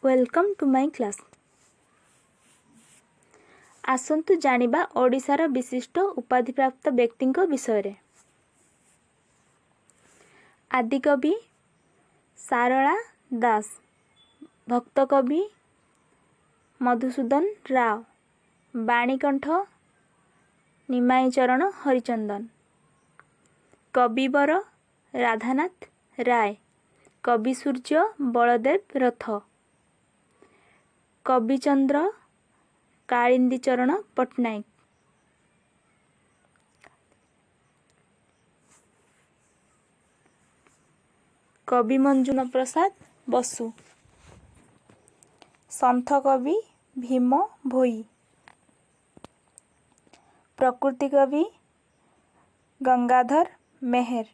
Welcome to my class. ଆସନ୍ତୁ ଜାଣିବା ଓଡ଼ିଶାର ବିଶିଷ୍ଟ ଉପାଧିପ୍ରାପ୍ତ ବ୍ୟକ୍ତିଙ୍କ ବିଷୟରେ। ଆଦିକବି ସାରଳା ଦାସ, ଭକ୍ତକବି ମଧୁସୂଦନ ରାଓ, ବାଣୀକଣ୍ଠ ନିମାଇଁ ଚରଣ ହରିଚନ୍ଦନ, କବିବର ରାଧାନାଥ ରାୟ, କବିସୂର୍ଯ୍ୟ ବଳଦେବ ରଥ, କବିଚନ୍ଦ୍ର କାଳିନ୍ଦୀ ଚରଣ ପଟ୍ଟନାୟକ। କବି ମଞ୍ଜୁନ ପ୍ରସାଦ ବସୁ, ସନ୍ଥକବି ଭୀମ ଭୋଇ, ପ୍ରକୃତି କବି ଗଙ୍ଗାଧର ମେହେର,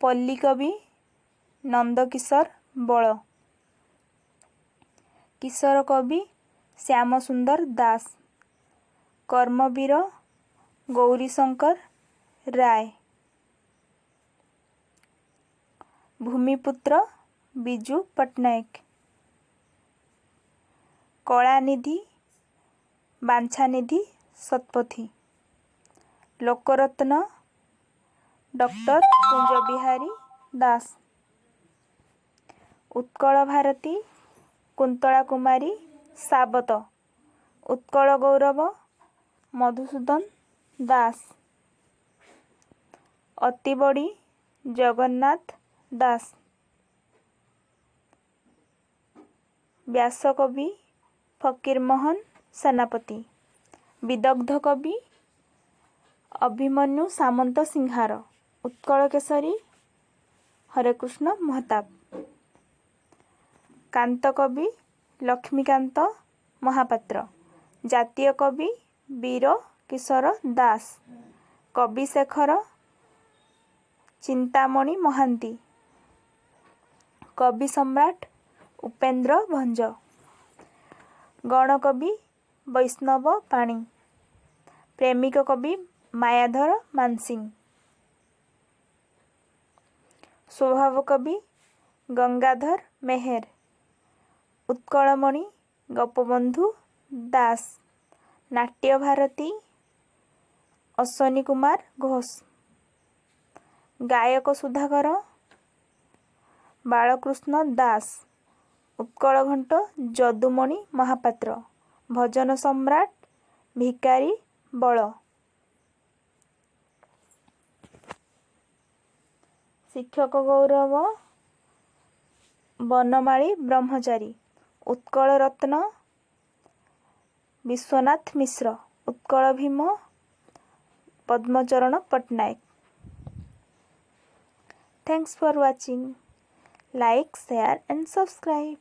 ପଲ୍ଲୀକବି ନନ୍ଦକିଶୋର ବଳ, କିଶୋର କବି ଶ୍ୟାମସୁନ୍ଦର ଦାସ, କର୍ମବୀର ଗୌରୀଶଙ୍କର ରାୟ, ଭୂମିପୁତ୍ର ବିଜୁ ପଟ୍ଟନାୟକ, କଳାନିଧି ବାଞ୍ଛାନିଧି ଶତପଥୀ, ଲୋକରତ୍ନ ଡକ୍ଟର କୁଞ୍ଜବିହାରୀ ଦାସ, ଉତ୍କଳ ଭାରତୀ କୁନ୍ତଳା କୁମାରୀ ସାବତ, ଉତ୍କଳ ଗୌରବ ମଧୁସୂଦନ ଦାସ, ଅତିବଡ଼ି ଜଗନ୍ନାଥ ଦାସ, ବ୍ୟାସକବି ଫକୀରମୋହନ ସେନାପତି, ବିଦଗ୍ଧ କବି ଅଭିମନ୍ୟୁ ସାମନ୍ତସିଂହାର, ଉତ୍କଳ କେଶରୀ ହରେକୃଷ୍ଣ ମହତାବ, କାନ୍ତକବି ଲକ୍ଷ୍ମୀକାନ୍ତ ମହାପାତ୍ର, ଜାତୀୟ କବି ବୀର କିଶୋର ଦାସ, କବିଶେଖର ଚିନ୍ତାମଣି ମହାନ୍ତି, କବି ସମ୍ରାଟ ଉପେନ୍ଦ୍ର ଭଞ୍ଜ, ଗଣକବି ବୈଷ୍ଣବ ପାଣି, ପ୍ରେମିକ କବି ମାୟାଧର ମାନସିଂହ, ସ୍ୱଭାବ କବି ଗଙ୍ଗାଧର ମେହେର, ଉତ୍କଳମଣି ଗୋପବନ୍ଧୁ ଦାସ, ନାଟ୍ୟ ଭାରତୀ ଅଶ୍ୱିନୀ କୁମାର ଘୋଷ, ଗାୟକ ସୁଧାକର ବାଳକୃଷ୍ଣ ଦାସ, ଉତ୍କଳ ଘଣ୍ଟ ଯଦୁମଣି ମହାପାତ୍ର, ଭଜନ ସମ୍ରାଟ ଭିକାରୀ ବଳ, ଶିକ୍ଷକ ଗୌରବ ବନମାଳୀ ବ୍ରହ୍ମଚାରୀ, ଉତ୍କଳ ରତ୍ନ Vishwanath Mishra, Utkal Bhima Padmacharan Patnaik. Thanks for watching. Like, share and subscribe.